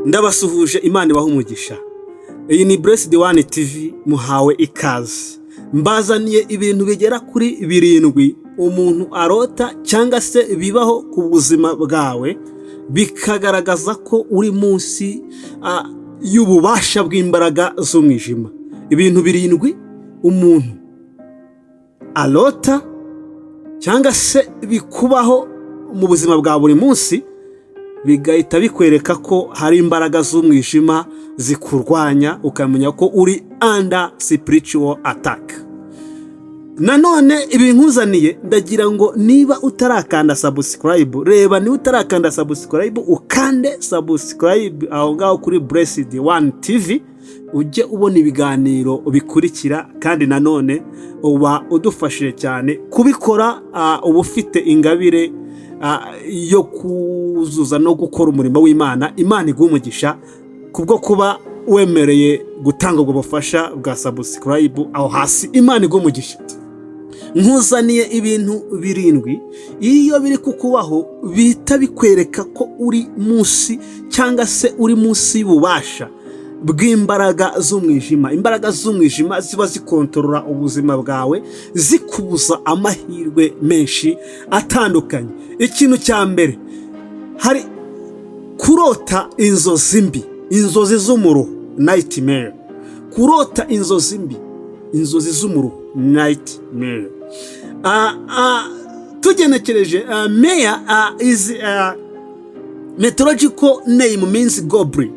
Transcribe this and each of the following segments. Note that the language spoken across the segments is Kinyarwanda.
Ndabasuhuje, Imana ibaha umugisha. Iyi ni Blessed One TV, muhawe ikaze. Mbazaniye ibintu bigera kuri birindwi umuntu arota cyangwa se bibaho ku buzima bwawe, bikagaragaza ko uri munsi y'ububasha bw'imbaraga z'umwijima. Ibintu birindwi umuntu arota cyangwa se bikubaho mu buzima bwa buri munsi, bigahita bikwereka ko hari imbaraga z'umwijima zikurwanya, ukamenya ko uri under spiritual attack. Nanone ibi nkuzaniye, ndagira ngo niba utarakanda subscribe, reba niba utarakanda subscribe, ukande subscribe aho ngaho kuri Blessed One TV, ujye ubona ibiganiro bikurikira. Kandi nanone uba udufashije cyane kubikora, uba ufite ingabire yo kuzuza no gukora umurimo w'Imana. Imana iguha umugisha kubwo kuba wemereye gutanga ubwo bufasha bwa subscribe aho hasi. Imana iguha umugisha. Nkuzaniye ibintu birindwi, iyo biri kukubaho bihita bikwereka ko uri munsi cyangwa se uri munsi y'ububasha bw'imbaraga z'umwijima, imbaraga z'umwijima ziba zikontorora ubuzima bwawe, zikubuza amahirwe menshi atandukanye. Ikintu cya mbere, hari kurota inzozi mbi, inzozi z'umuruho, nightmare. Kurota inzozi mbi, inzozi z'umuruho, nightmare. Tugenekereje, mare is mythological name, means goblin.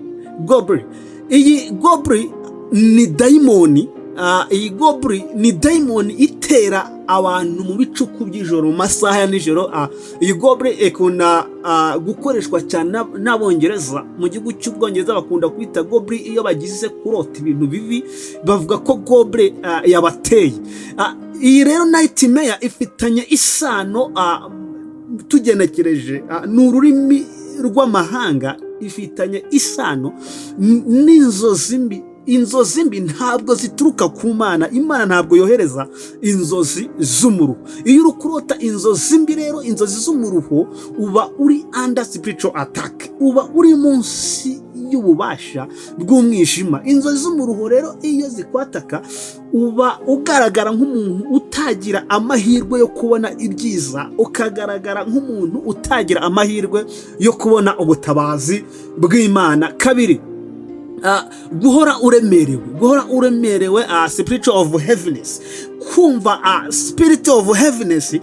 Goblin, iyi goblin ni dayimoni. Iyi goblin ni dayimoni itera abantu mu bicuku by'ijoro, mu masaha ya nijoro. Iyi goblin ikunda gukoreshwa cyane n'Abongereza. Mu gihugu cy'Ubwongereza bakunda kwita goblin iyo bagize kurota ibintu bibi, bavuga ko goblin yabateye. Iyi rero nightmare ifitanye isano, tugenekereje, ni ururimi rw'amahanga, ifitanye isano n'inzozi mbi. Inzozi mbi ntabwo zituruka ku Mana. Imana ntabwo yohereza inzozi z'umuruho. Iyo uri kurota inzozi mbi rero, inzozi z'umuruho, uba uri under spiritual attack, uba uri munsi y'ububasha bw'umwijima. Inzozi z'umuruho rero iyo zikwataka, uba ugaragara nk'umuntu utagira amahirwe yo kubona ibyiza, ukagaragara nk'umuntu utagira amahirwe yo kubona ubutabazi bw'Imana. Kabiri, guhora uremerewe, guhora uremerewe, spiritual of heaviness, kumva spirit of heaviness,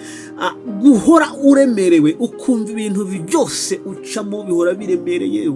guhora uremerewe, ukumva ibintu byose ucamo bihora biremereye.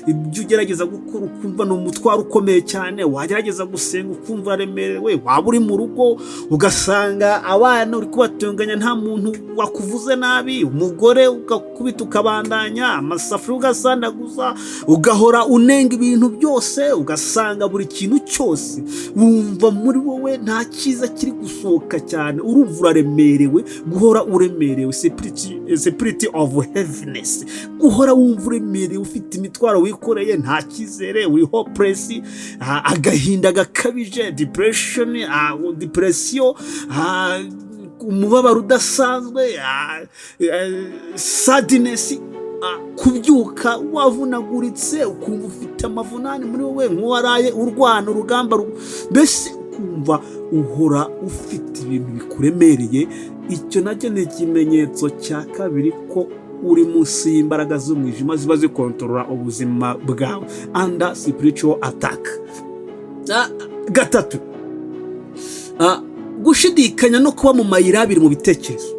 Ibyo ugerageza gukora ukumva ni umutwaro ukomeye cyane. Wagerageza gusenga ukumva uraremerewe. Waba uri mu rugo ugasanga abana uri kubatunganya, nta muntu wakuvuze nabi, umugore ugakubita ukabandanya, amasafuriya ugasandaguza, ugahora unenga ibintu byose, ugasanga buri kintu cyose wumva muri wowe nta cyiza kiri gusohoka cyane, urumva uraremerewe. Guhora uremerewe, spirit of heaviness, guhora wumva uremerewe, ufite imitwaro wikoreye, nta cyizere, uri hopeless, agahinda gakabije, depression, depression, umubabaro udasanzwe, sadness, kubyuka wavunaguritse, ukumva ufite amavunane muri wowe nk'uwaraye urwana urugamba, mbese ukumva uhora ufite ibintu bikuremereye. Icyo nacyo ni ikimenyetso cya kabiri ko uri munsi y'imbaraga z'umwijima ziba zikontorora ubuzima bwawe, under spiritual attack. Gatatu, gushidikanya no kuba mu mayira abiri mu bitekerezo.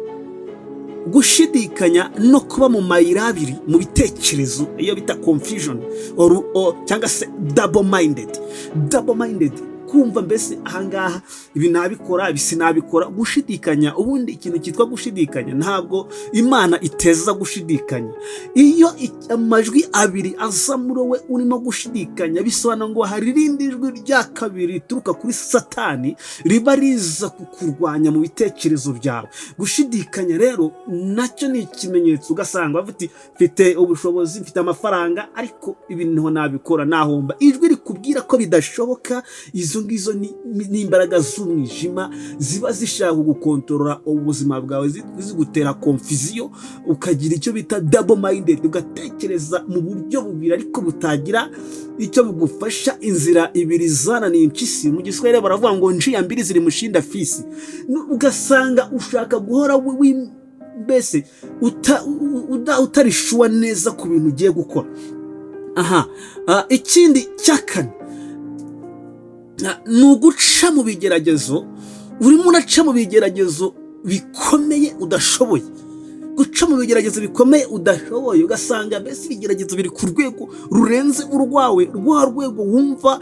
Gushidikanya no kuba mu mayira abiri mu bitekerezo, iyo bita confusion or cyangwa se double minded. Double minded, kumva mbese ahangaha ibi nabikora, ibi sinabikora. Gushidikanya, ubundi ikintu cyitwa gushidikanya, ntabwo Imana iteza gushidikanya. Iyo amajwi abiri aza muri wowe urimo gushidikanya, bisobanura ngo hari irindi jwi rya kabiri rituruka kuri Satani riba riza kukurwanya mu bitekerezo byawe. Gushidikanya rero nacyo ni ikimenyetso. Ugasanga bavuga uti: "Mfite ubushobozi, mfite amafaranga, ariko ibi niho nabikora nahomba." Ijwi rikubwira ko bidashoboka, izo Izo ngizo ni imbaraga z'umwijima ziba zishaka gukontorora ubuzima bwawe, zigutera confusion, ukagira icyo bita double minded, ugatekereza mu buryo bubiri ariko butagira icyo bugufasha. Inzira ibiri zananiye impyisi. Mu Giswahili baravuga ngo "Njia mbili zilimshinda fisi." Ugasanga ushaka guhora mbese utari sure neza ku bintu ugiye gukora. Aha ikindi cya kane ni uguca mu bigeragezo. Urimo uraca mu bigeragezo bikomeye udashoboye, guca mu bigeragezo bikomeye udashoboye, ugasanga mbese ibigeragezo biri ku rwego rurenze urwawe, rwa rwego wumva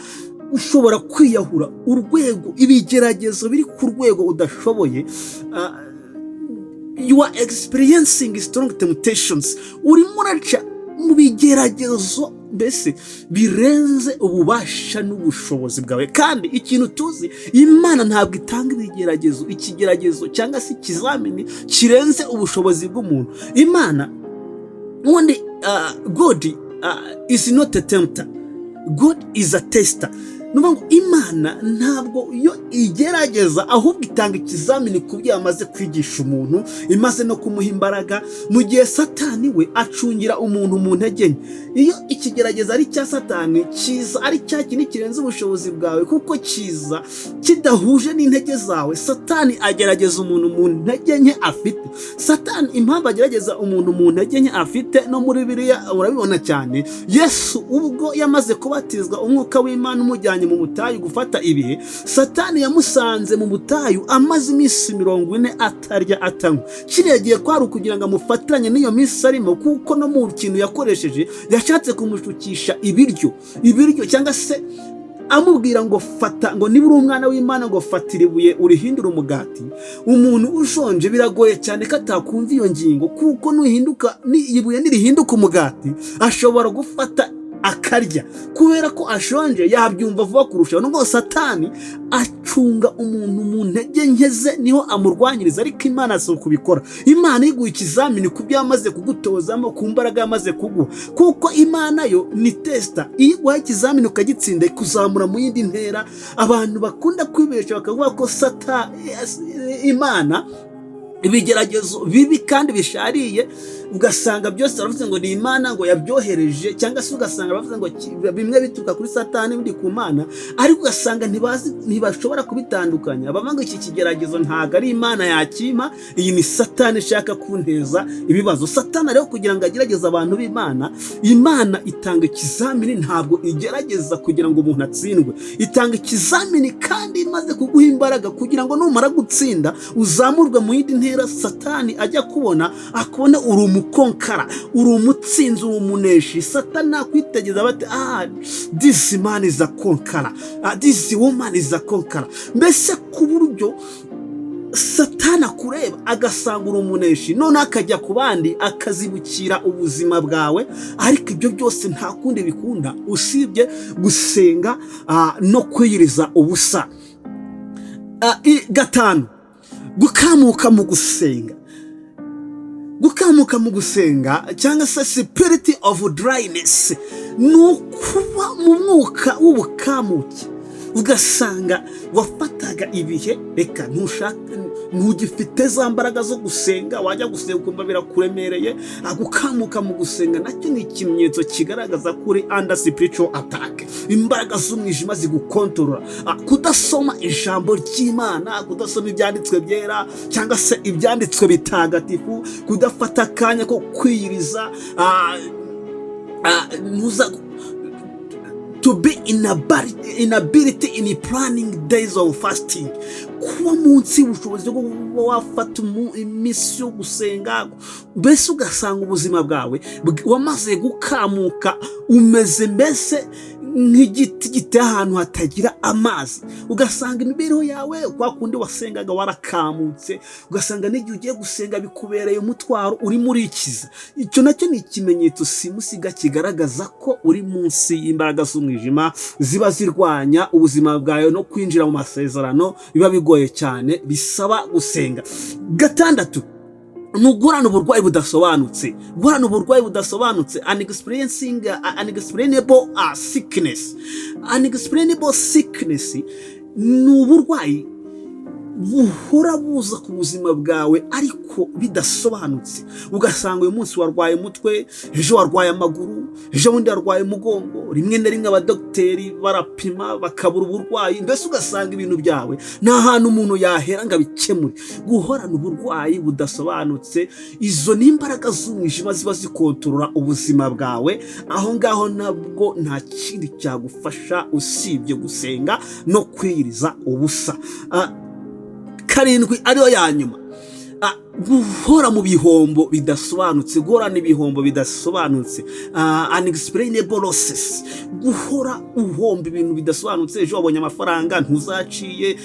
ushobora kwiyahura, urwego ibigeragezo biri ku rwego udashoboye. You are experiencing strong temptations, urimo uraca mu bigeragezo mbese birenze ububasha n'ubushobozi bwawe. Kandi ikintu tuzi, Imana ntabwo itanga ibigeragezo, ikigeragezo cyangwa se ikizamini kirenze ubushobozi bw'umuntu. Imana ubundi, God is not a tempter, God is a tester. Ni ukuvuga ngo Imana ntabwo iyo igerageza, ahubwo itanga ikizamini ku byo yamaze kwigisha umuntu, imaze no kumuha imbaraga, mu gihe Satani we acungira umuntu mu ntege nke. Iyo ikigeragezo ari icya Satani, kiza ari cya kindi kirenze ubushobozi bwawe, kuko kiza kidahuje n'intege zawe. Satani agerageza umuntu mu ntege nke afite. Satani impamvu agerageza umuntu mu ntege nke afite, no muri Bibiliya urabibona cyane. Yesu ubwo yamaze kubatizwa, Umwuka w'Imana umujyanye mu butayu gufata ibihe, Satani yamusanze mu butayu amaze iminsi 40 atarya, atanywa. Kiriya gihe kwari ukugira ngo amufatiranye n'iyo minsi arimo, kuko no mu kintu yakoresheje yashatse kumushukisha ibiryo, cyangwa se amubwira ngo fata, ngo niba uri umwana w'Imana, ngo fatira ibuye urihindure umugati. Umuntu ushonje biragoye cyane ko atakumva iyo ngingo, kuko nuhinduka ibuye nirihinduka umugati ashobora gufata akarya. Kubera ko ashonje yabyumva vuba kurushaho. Nubwo Satani acunga umuntu mu ntege nke ze, niho amurwanyiriza, ariko Imana si ukubikora. Imana iguha ikizamini ku byo yamaze kugutozamo, ku mbaraga yamaze kuguha, kuko Imana yo ni tester. Iyo iguhaye ikizamini ukagitsinda, ikuzamura mu yindi ntera. Abantu bakunda kwibesha bakavuga ko sata Imana ibigeragezo bibi kandi bishariye, ugasanga byose baravuze ngo ni Imana ngo yabyohereje, cyangwa se ugasanga bavuze ngo bimwe bituruka kuri Satani, ibindi ku Mana, ariko ugasanga ntibazi, ntibashobora kubitandukanya. Bavuga ngo iki kigeragezo ntabwo ari Imana yakima, iyi ni Satani ishaka kunteza ibibazo. Satani rero kugira ngo agerageze abantu b'Imana, Imana itanga ikizamini. Ntabwo igerageza kugira ngo umuntu atsindwe. Itanga ikizamini kandi imaze kuguha imbaraga, kugira ngo numara gutsinda uzamurwe mu yindi ntera. Satani ajya kubona, akubona uri umuconqueror, uri umutsinzi, uri umuneshi. Satani nakwitegereza bati: "Ah, this man is a conqueror. Ah, this woman is a conqueror." Mbese ku buryo Satani akureba agasanga uri umuneshi, noneho akajya ku bandi akazibukira ubuzima bwawe. Ariko ibyo byose nta kundi bikunda usibye gusenga no kwiyiriza ubusa. Gatanu, gukamuka mu gusenga. Gukamuka mu gusenga cyangwa se spirit of dryness ni ukuba mu mwuka w'ubukamuke, ugasanga wafataga ibihe, reka ntushaka, ntugifite za mbaraga zo gusenga, wajya gusenga ukumva birakuremereye. Gukamuka mu gusenga nacyo ni ikimenyetso kigaragaza ko uri under spiritual attack, imbaraga z'umwijima zigukontorora. Kudasoma ijambo ry'Imana, kudasoma ibyanditswe byera cyangwa se ibyanditswe bitagatifu, kudafata akanya ko kwiyiriza, ntuza to be inability in planning days of fasting, kuba munsi y'ubushobozi bwo kuba wafata iminsi yo gusenga. Mbese ugasanga ubuzima bwawe wamaze gukamuka, umeze mbese nk'igiti giteye ahantu hatagira amazi. Ugasanga imibereho yawe, kwa kundi wasengaga, warakamutse, ugasanga n'igihe ugiye gusenga bikubereye umutwaro, urimo urikiza. Icyo nacyo ni ikimenyetso simusiga kigaragaza ko uri munsi y'imbaraga z'umwijima ziba zirwanya ubuzima bwawe, no kwinjira mu masezerano biba bigoye cyane, bisaba gusenga. Gatandatu, Ni uguhorana uburwayi budasobanutse. Guhorana uburwayi budasobanutse, unexplainable sickness. Unexplainable sickness ni uburwayi buhora buza ku buzima bwawe ariko bidasobanutse. Ugasanga uyu munsi warwaye umutwe, ejo warwaye amaguru, ejo bundi warwaye umugongo. Rimwe na rimwe abadogiteri barapima bakabura uburwayi. Mbese ugasanga ibintu byawe nta hantu umuntu yahera ngo abikemure. Guhorana uburwayi budasobanutse, izo ni imbaraga z'umwijima ziba zikontorora ubuzima bwawe. Aho ngaho nabwo nta kindi cyagufasha usibye gusenga no kwiyiriza ubusa. Karindwi ariyo ya nyuma, guhora mu bihombo bidasobanutse. Guhorana ibihombo bidasobanutse, unexplainable losses. Guhora uhomba ibintu bidasobanutse. Ejo wabonye amafaranga ntuzaciye,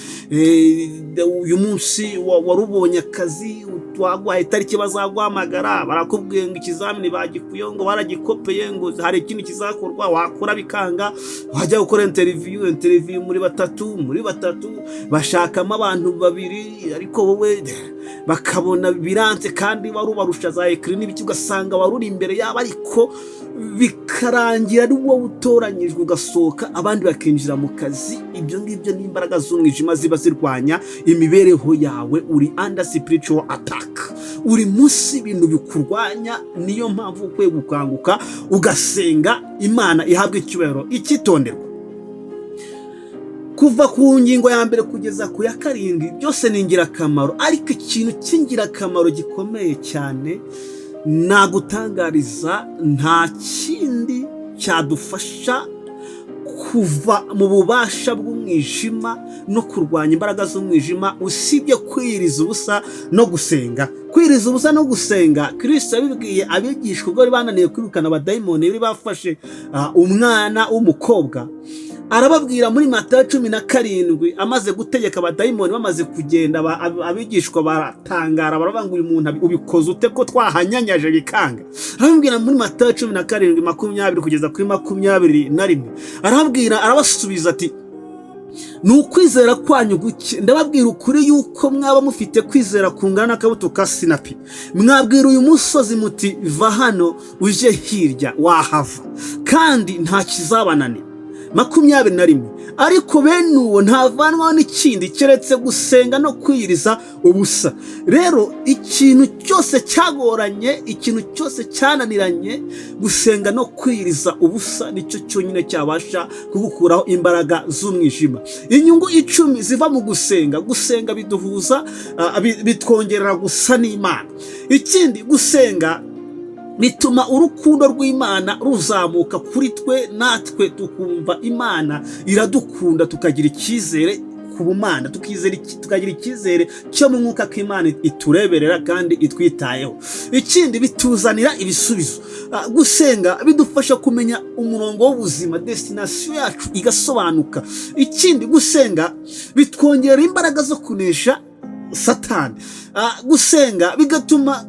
uyu munsi wari ubonye akazi, waguhaye itariki bazaguhamagara, barakubwiye ngo ikizamini bagikuyeho, ngo baragikopeye, ngo hari ikindi kizakorwa. Wakora bikanga, wajya gukora interview, interview muri batatu bashakamo abantu babiri, ariko wowe bakabona biranze kandi wari ubarusha za écrit n'ibiki. Ugasanga wari uri imbere yabo ariko bikarangira ari wowe utoranyijwe, ugasohoka abandi bakinjira mu kazi. Ibyo ngibyo ni imbaraga z'umwijima ziba zirwanya imibereho yawe. Uri under spiritual attack, uri munsi y'ibintu bikurwanya. Niyo mpamvu ukwiye gukanguka ugasenga. Imana ihabwa icyubahiro. Icyitonderwa: kuva ku ngingo ya mbere kugeza ku ya karindwi byose ni ingirakamaro, ariko ikintu cy'ingirakamaro gikomeye cyane nagutangariza, nta kindi cyadufasha kuva mu bubasha bw'umwijima no kurwanya imbaraga z'umwijima usibye kwiyiriza ubusa no gusenga. Kwiyiriza ubusa no gusenga, Kirisito yabibwiye abigishwa ubwo bari bananiwe kwirukana abadayimoni bari bafashe umwana w'umukobwa. Arababwira muri Matayo 17, amaze gutegeka abadayimoni bamaze kugenda, abigishwa baratangara, baravuga ngo: "Uyu muntu ubikoze ute ko twahanyanyaje bikanga?" Arababwira muri Matayo 17:20 kugeza kuri 21, arababwira, arabasubiza ati: "Ni ukwizera kwanyu guke. Ndababwira ukuri yuko mwaba mufite kwizera kungana n'akabuto ka sinapi, mwabwira uyu musozi muti: 'Va hano uje hirya,' wahava, kandi nta kizabananira." 21: "Ariko bene uwo ntavanwaho n'ikindi keretse gusenga no kwiyiriza ubusa." Rero ikintu cyose cyagoranye, ikintu cyose cyananiranye, gusenga no kwiyiriza ubusa nicyo cyonyine cyabasha kugukuraho imbaraga z'umwijima. Inyungu 10 ziva mu gusenga. Gusenga biduhuza, bitwongerera gusa n'Imana. Ikindi, gusenga bituma urukundo rw'Imana ruzamuka kuri twe, natwe tukumva Imana iradukunda, tukagira icyizere ku bumana, tukagira icyizere cyo mu mwuka ko Imana itureberera kandi itwitayeho. Ikindi, bituzanira ibisubizo. Gusenga bidufasha kumenya umurongo w'ubuzima, destination yacu igasobanuka. Ikindi, gusenga bitwongerera imbaraga zo kunesha Satani. Gusenga bigatuma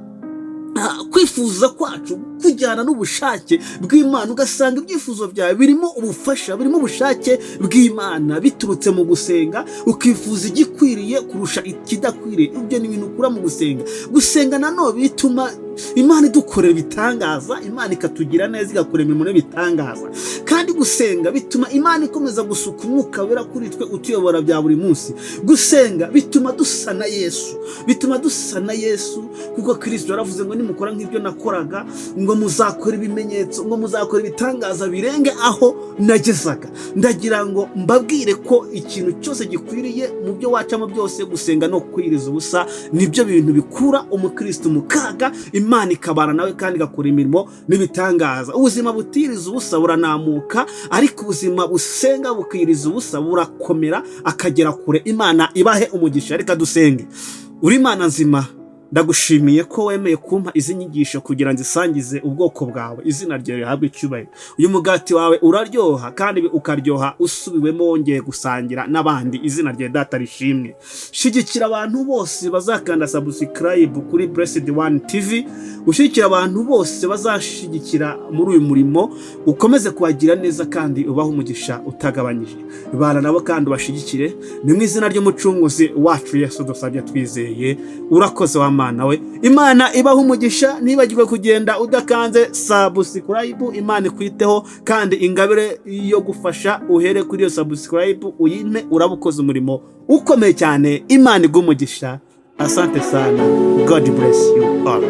kwifuza kwacu kujyana n'ubushake bw'Imana, ugasanga ibyifuzo byawe birimo ubufasha, birimo ubushake bw'Imana biturutse mu gusenga, ukifuza igikwiriye kurusha ikidakwiriye. Ibyo ni ibintu ukura mu gusenga. Gusenga nanone bituma Imana idukorera ibitangaza, Imana ikatugira neza, igakora imirimo n'ibitangaza. Kandi gusenga bituma Imana ikomeza gusuka Umwuka Wera kuri twe utuyobora bya buri munsi. Gusenga bituma dusa na Yesu, bituma dusa na Yesu, kuko Kirisito yaravuze ngo: "Nimukora nk'ibyo nakoraga," ngo "muzakora ibimenyetso," ngo "muzakora ibitangaza birenge aho nagezaga." Ndagira ngo mbabwire ko ikintu cyose gikwiriye mu byo wacamo byose, gusenga no kwiriza ubusa nibyo bintu bikura umukristo mu kaga, Imana ikabana nawe kandi igakora imirimo n'ibitangaza. Ubuzima butiriza ubusa buranamuka, ariko ubuzima busenga bukiriza ubusa burakomera akagera kure. Imana ibahe umugisha. Reka dusenge. Uri Imana nzima, ndagushimiye ko wemeye kumpa izi nyigisho kugira ngo isangize ubwoko bwawe. Izina ryawe rihabwe icyubahiro. Uyu mugati wawe uraryoha kandi ukaryoha usubiwemo, wongeye gusangira n'abandi. Izina ryawe Data rishimwe. Shyigikira abantu bose bazakanda subscribe kuri Blessed One TV, ushyigikira abantu bose bazashyigikira muri uyu murimo, ukomeze kubagira neza kandi ubahe umugisha utagabanyije. Bana nabo kandi ubashyigikire. Ni mu izina ry'Umucunguzi wacu Yesu dusabye twizeye. Urakoze wa Mana. Mana we, Imana ibaha umugisha. Ntibagirwe kugenda udakanze subscribe. Imana ikwiteho kandi ingabire yo gufasha uhere kuri iyo subscribe uyimpe, uraba ukoze umurimo ukomeye cyane. Imana iguha umugisha. Asante sana. God bless you all.